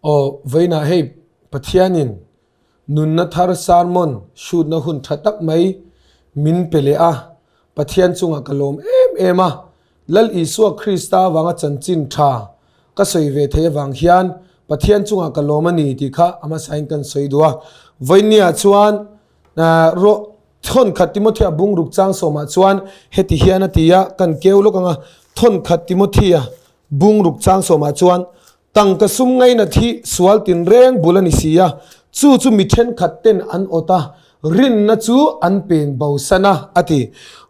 Aw vawiinah hei Pathianin nunna thar sermon shoot-na hun tha tak mai min pe leh a, Pathian chungah ka lawm em em a, Lal Isua Krista avanga chanchin tha ka sawi ve theih avang hian Pathian chungah ka lawm a ni tih kha a hmasain kan sawi duh a. Vawiinniah chuan rawh Thawnkhat Timothea bungruk chang sawmah chuan heti hian a ti a, kan keu lawk ang a, Thawnkhat Timothea bungruk chang sawmah chuan, Tangka sum ngainat hi sual tinreng bul a ni si a, chu chu mi thenkhat ten an awt a, rinna chu an pen bosan a, a ti.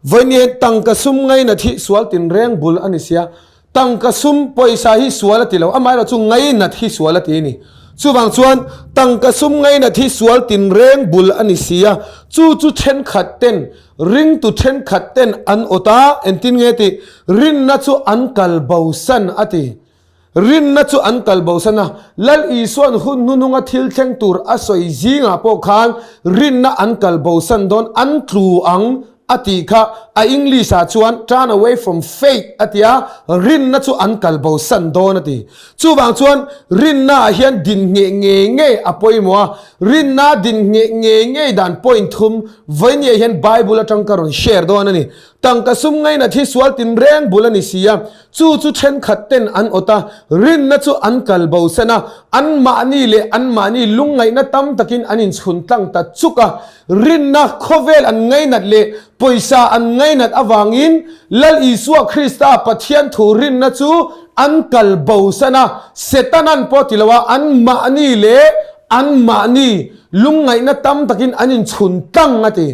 Vawiin tangka sum ngainat hi sual tinreng bul a ni si a, Tangka sum pawisa hi sual a ti lo, amaherawh chu ngainat hi sual a ti a ni. Chuvang chuan tangka sum ngainat hi sual tinreng bul a ni si a, chu chu thenkhat ten, ringtu thenkhat ten an awt a, engtin nge tih, rinna chu an kal bosan a ti. Rinna chu an kal bosan a, Lal Isua'n hun hnuhnunga thil thleng tur a sawi zingah pawh khan rinna an kal bosan dawn, an tlu ang A tih kha a English ah chuan turn away from faith a ti a, rinna chu an kal bo san dawn a ti. Chuvang chuan rinna ah hian din ngheh ngei ngei a pawimawh a, rinna din ngheh ngei ngei dan point thum vawinia hian Bible atang ka rawn share dawn a ni. Tangka sum ngainat hi sual tinreng bul a ni si a, Chu chu thenkhat ten an awt a, rinna chu an kal bo san a, anmahni leh anmahni lungngaihna tam takin an inchhun tlang ta chuk a. Rinna khawvel an ngainat leh pawisa an ngainat avangin Lal Isua Krista Pathian thu rinna chu an kal bo san a, Setanan pawh ti lo a, anmahni leh anmahni lungngaihna tam takin an inchhun tlang a ti.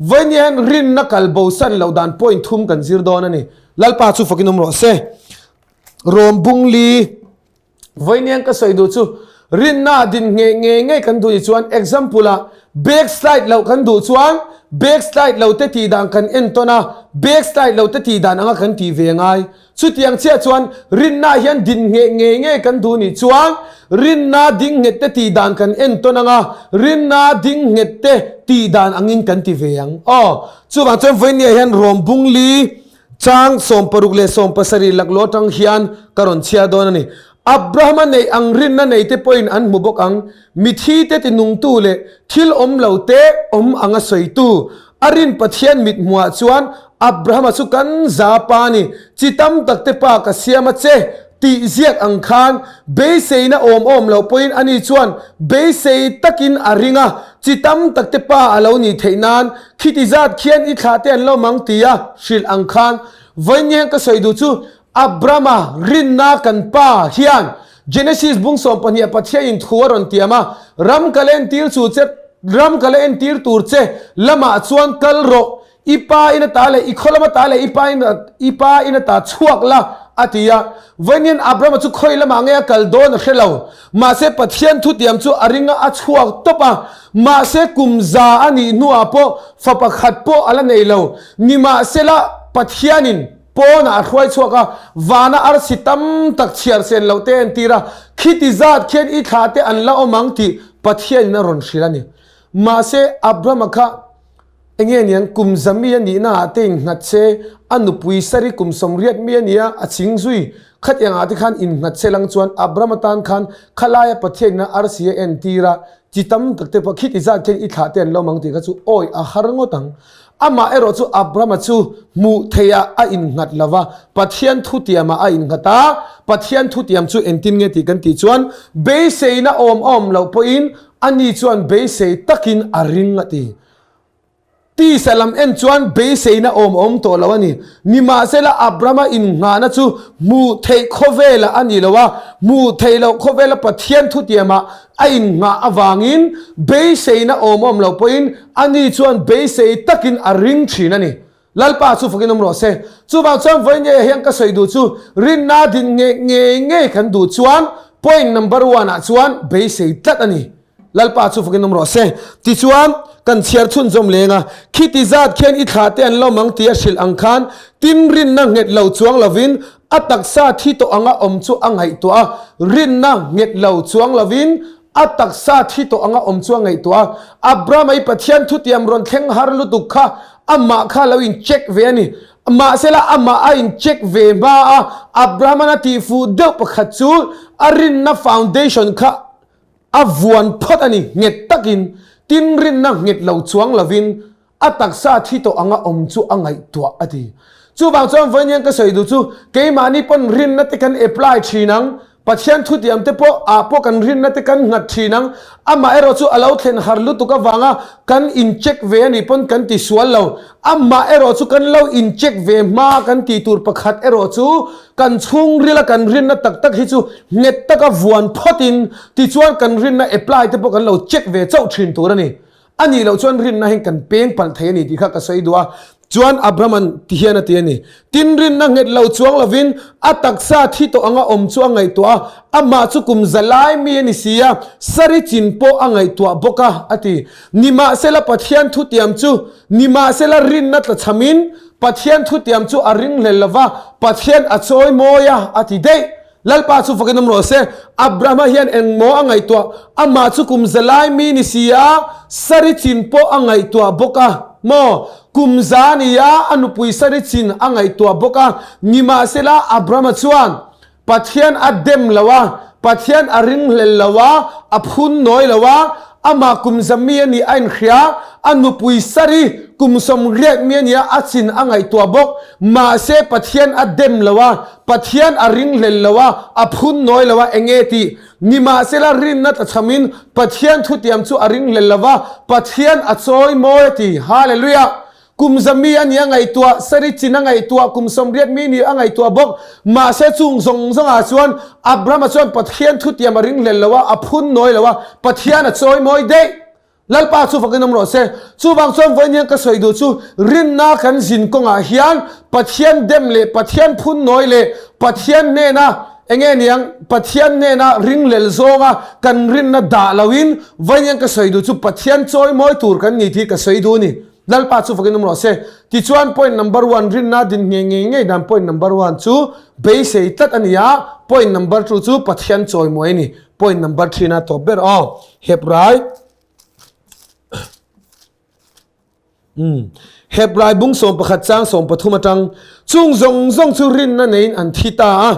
Vawiin hian rinna kal bo san loh dan point thum kan zir dawn a ni. Lalpa chu fakin awm rawh se. Rom bungli vawiiniang ka sawi duh chu rinna din nge nge nge kan duh ni chuan example ah backslide loh kan duh chuan backslide lo te tih dan kan en tawn a, backslide lo te tih dan anga kan tih ve ngai. Chutiang chiah chuan rinna hian din nge nge nge kan duh nih chuan rinna ding nghet te tih dan kan en tawn anga rinna ding nghet te tih dan angin kan ti ve ang. Aw chuvang chuan vawiiniah hian Rom bungli Chang 67 leh 70 laklawh atang hian ka rawn chhiar dawn a ni. Abrahama neih ang rinna neite pawhin an hmu bawk ang, mithite tinungtu leh thil awm lo te awm anga sawitu. A rin Pathian mit hmuhah chuan Abrahama chu kan za pa a ni, chi tam takte pa ka siam a che tih ziak ang khan beiseina awm awm loh pawhin ani chuan beisei takin a ring a, chi tam takte pa a lo nih theih nan Khiti zat khian i thlah te an lo mang ti a hrilh ang khan vawiin ka sawi duh chu Abrama rinna kan pa hian Genesis bung 12 ah Pathian in thu a rawn tiam a, ram ka la entir chu che ram ka la entir tur che lamah chuan kal rawh, i pa in ata leh i khaw lam ata leh i pa in i pa in ata chhuak la a ti a. Vawiin hian Abrama chu khawi lamah nge a kal dawn a hre lo. Mahse Pathian thutiam chu a ring a, a chhuak tawp a. Mahse kum za a nih hnuah pawh fa pakhat pawh a la nei lo. Nimahsela Pathianin pawnah a hruai chhuak a, vana arsi tam tak chhiar sen loh te a entir a, khiti zat khian i thla te an la awm ang tih Pathianin a rawn hrilh a ni. Mahse Abrahama kha Enge niang kum za mi a nihna ah te innghat se, a nupui Sari kum 80 mi a nia, a ching zui. Khatiang ah te khan innghat se lang chuan Abraham atan khan khalaia Pathian ina arsi a entir a, chi tam tak te pawh khiti zat khian i thlah te an lo mang tih kha chu awi a har ngawt ang. Amah erawh chu Abraham-a chu hmuh theih ah a innghat lo va, Pathian thutiam ah a innghat a, Pathian thutiam chu engtin nge tih kan tih chuan beiseina awm awm loh pawhin ani chuan beisei takin a ring a ti. Tisa lam en chuan beiseina awm a awm tawh lo a ni. Nimahsela Abrahama innghahna chu hmuh theih khawvelah a ni lo a, hmuh theih loh khawvela Pathian thutiamah a innghah avangin beiseina awm a awm loh pawhin ani chuan beisei takin a ring thin a ni. Lalpa chu fakin awm rawh se. Chuvang chuan vawiin hian ka sawi duh chu rinna din ngei ngei ngei kan duh chuan point number one ah chuan beisei tlat a ni. Lalpa chu fakin awm rawh se. Tichuan kan chhiar chhunzawm leng a, khiti zat khian i thlah te an lo mang tih a hrilh ang khan tin rinna nghet lo chuang lovin a taksa thi tawh anga awm chu a ngaihtuah a, rinna nghet lo chuang lovin A taksa thi tawh anga awm chu a ngaihtuah a, Abraham-a i Pathian thutiam rawn thleng har lutuk kha amah kha lo in check ve a ni. Mahsela amah a in check ve hma a, Abraham-a'n a tihfuh deuh pakhat chu a rinna foundation kha. A vuan phawt a ni, nghet takin, tin rinna nghet lo chuang lovin a taksa thi tawh anga awm chu a ngaihtuah a ti. Chuvang chuan vawiin hian ka sawi duh chu keimahni pawn rinna te kan apply thin ang, Pathian thutiam te pawh ah pawh kan rinna te kan nghat thin ang, amaherawh chu a lo thlen har lutuk avanga kan in check ve a nih pawn kan ti sual lo, amaherawh chu kan lo in check ve hma kan tih tur pakhat erawh chu kan chhungrila kan rinna tak tak hi chu nghet taka vuan phawtin tichuan kan rinna apply te pawh kan lo check ve chauh thin tur a ni. A nih loh chuan rinna hian kan peng palh thei a ni tih kha ka sawi duh a. Chuan Abraham-a'n ti hian a ti a ni, Tin rinna nghet lo chuang lovin a taksa thi tawh anga awm chu a ngaihtuah a, amah chu kum za lai mi a ni si a, sari chin pawh a ngaihtuah bawk a, a ti. Nimahsela Pathian thutiam chu, nimahsela rinna tlachhamin Pathian thutiam chu a ringhlel lova, Pathian a chawi mawi a, a ti daih. Lalpa chu fakin awm rawh se. Abrahama hian engmaw a ngaihtuah? Amah chu kum za lai mi ni si a, sari chin pawh a ngaihtuah bawk a. Maw? Kum za a ni a, a nupui sari chin a ngaihtuah bawk a. Nimahsela, Abrahama chuan Pathian a dem lo a, Pathian a ringhlel lo a, a phun nawi lo a, amah kum za mi a nih a inhria, a nupui sari kum 80 mi a nia a chin a ngaihtuah bawk. Mahse, Pathian a dem lo a, Pathian a ringhlel lo a, a phun nawi lo a, enge tih? Nimahsela rinna tlachhamin Pathian thutiam chu a ringhlel lo va, Pathian a chawi mawi a ti. Hallelujah! Kum za mi a nih a ngaihtuah, sari chin a ngaihtuah, kum 80 mi nih a ngaihtuah bawk. Mahse chung zawng zawngah chuan Abrahama chuan Pathian thutiam a ringhlel lo a, a phun nawi lo a, Pathian a chawi mawi daih. Lalpa chu fakin awm rawh se. Chuvang chuan vawiin hian ka sawi duh chu rinna kan zin kawngah hian Pathian dem leh Pathian phun nawi leh Pathian hnena enge niang Pathian hnena ringlel zawnga kan rinna dah loin vawiin hian ka sawi duh chu Pathian chawi mawi tur kan ni tih ka sawi duh a ni. Lalpa chu fakin awm rawh se. Tichuan point number one rinna din nge ngei ngei dan point number one chu beisei tlat a ni a, point number two chu Pathian chawi mawi a ni. Point number three na tawp ber aw. Hebrai Umm Hebrai bung 11 chang 13 atang chung zawng zawng chu rinna neiin an thi ta a,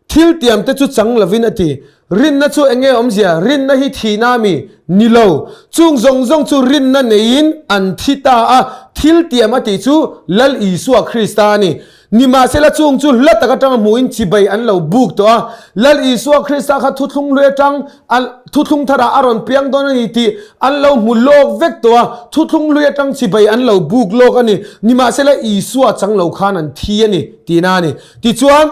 thil tiam te chu chang lovin a ti. Rinna chu enge awmzia? Rinna hi thihna ami? Ni lo. Chung zawng zawng chu rinna neiin an thi ta a, thil tiam a tih chu Lal Isua Krista a ni. Nimahsela chung chu hla tak atanga hmuhin chibai an lo buk tawh a, Lal Isua Krista kha thuthlung hlui atang a thuthlung tharah a rawn piang dawn a ni tih an lo hmu lawk vek tawh a, thuthlung hlui atang chibai an lo buk lawk a ni. Nimahsela Isua chang lo khan an thi a ni tihna a ni. Tichuan,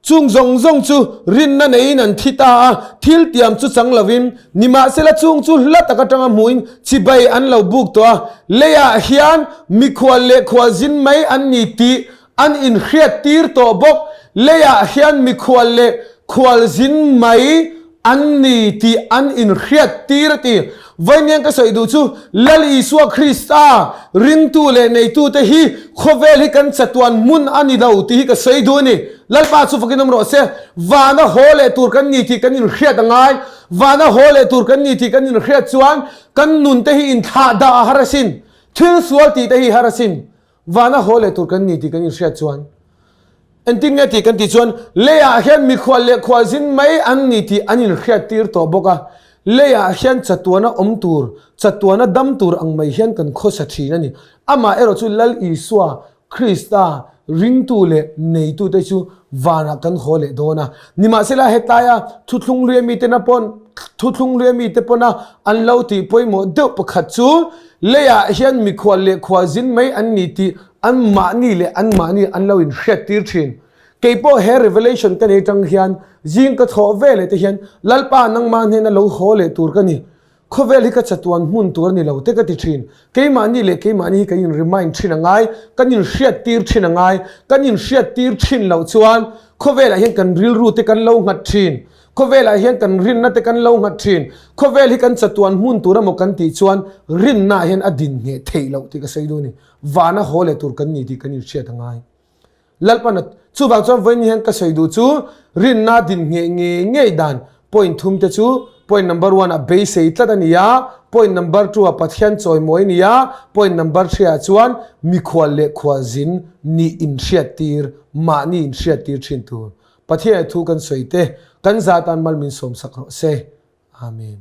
chung zawng zawng chu rinna neiin an thi ta a, thil tiam chu chang lovin, nimahsela chung chu hla tak atanga hmuhin chibai an lo buk tawh a, leiah hian mikhual leh khualzin mai an ni tih an inhriat tir tawh bawk. Leiah hian mikhual leh khualzin mai an ni tih an inhriat tir a ti. Vawiin ka sawi duh chu Lal Isua Krista ringtu leh neitute hi khawvel hi kan chatuan hmun a ni lo tih hi ka sawi duh a ni. Lalpa chu fakin awm rawh se. Vana haw leh tur kan ni tih kan inhriat a ngai. Vana haw leh tur kan ni tih kan inhriat chuan kan nun te hi inthlah dah a har asin. Thil sual tih te hi har asin. Vana haw leh tur kan ni tih kan inhriat chuan engtin nge tih kan tih chuan leiah hian mikhual leh khualzin mai an ni tih an inhriat tir tawh bawk a, leiah hian chatuana awm tur, chatuana dam tur ang mai hian kan khawsa thin a ni. Amah erawh chu Lal Isua Krista ringtu leh neitute chu vanah kan haw leh dawn a. Nimahsela hetlaia thuthlung hlui mitena pawn thuthlung hlui mite pawna an lo tih pawimawh deuh pakhat chu Leiah hian mikhual leh khualzin mai an ni tih anmahni leh anmahni an lo inhriat tir thin. Kei pawh he revelation ka nei tang hian zing ka thawh ve leh te hian Lalpa nangmah hnena lo haw leh tur ka ni. Khawvel hi ka chatuan hmun tur a ni lo te ka ti thin. Keimahni leh keimahni hi kan in remind thin a ngai, kan inhriat tir thin a ngai. Kan inhriat tir thin loh chuan khawvelah hian kan rilru te kan lo nghat thin. Khawvelah hian kan rinna te kan lo nghat thin. Khawvel hi kan chatuan hmun tur emaw kan tih chuan rinna hian a din ngheh theih loh tih ka sawi duh a ni. Vana haw leh tur kan ni tih kan inhriat a ngai. Lalpana chuvang chuan vawiin hian ka sawi duh chu rinna din ngheh ngei ngei dan point thum te chu point number one ah beisei tlat a ni a, point number two ah Pathian chawimawi a ni a, point number three ah chuan mikhual leh khualzin nih inhriat tir, mahni inhriat tir thin tur. Pathian thu kan sawi te kan zah tan mal min sawmsak rawh se. Amen.